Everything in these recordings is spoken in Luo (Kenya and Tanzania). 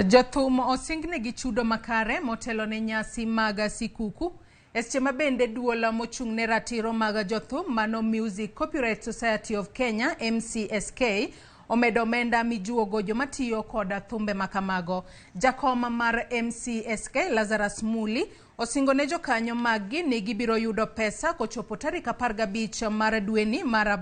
Jothum osingnegi chudo makare motelo ne nyasi mag sikuku. E seche ma bende duol mochung' ne ratiro mag jothum mano Music Copyright Society of Kenya MCSK omedo omenda mijuogo joma tiyo kod thumbe makamago. Jakom mar MCSK Lazarus Muli osingo ne jokanyo maggi ni gibiro yudo pesa kochopo tarik 15 mar dweni mar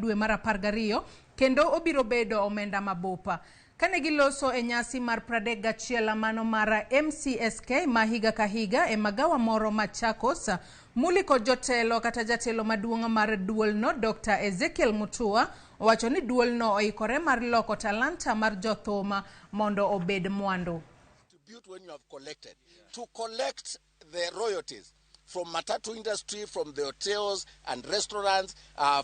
dwe mar 12 kendo obiro bedo omenda mabupa. Kane giloso e nyasi mar 31 mano mar MCSK ma higa ka higa e magawa moro Machakos, Muli kod jotelo kata jatelo maduong' mar duolno Dr. Ezekiel Mutua owacho ni duolno oikore mar loko talanta mar jothum mondo obed mwandu. When you have collected, to collect the royalties from matatu industry, from the hotels and restaurants,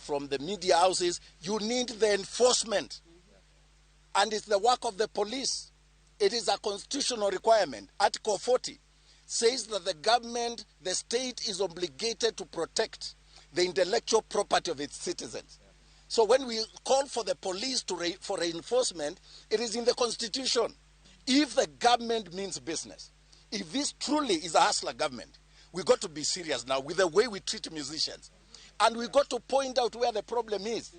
from the media houses, you need the enforcement. And it's the work of the police. It is a constitutional requirement. Article 40 says that the government, the state is obligated to protect the intellectual property of its citizens. So when we call for the police to for reinforcement, it is in the constitution. If the government means business, if this truly is a hustler government, we got to be serious now with the way we treat musicians. And we got to point out where the problem is.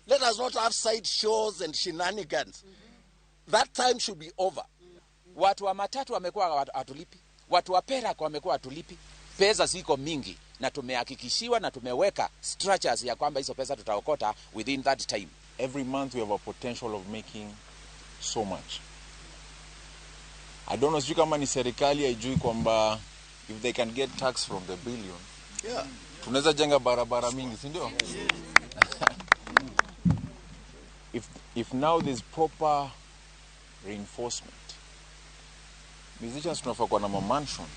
Let us not have side shows and shenanigans. That time should be over. Watu wa matatu wamekuwa hatulipi, watu wa Perak wamekuwa hatulipi. Pesa ziko mingi na tumehakikishiwa na tumeweka structures ya kwamba hizo pesa tutaokota within that time. Every month we have a potential of making so much. I don't know, sijui kama ni serikali haijui kwamba if they can get tax from the billion, tunaweza jenga barabara mingi, si ndio? If now there's proper reinforcement, musicians tunafaa kuwa na mansions.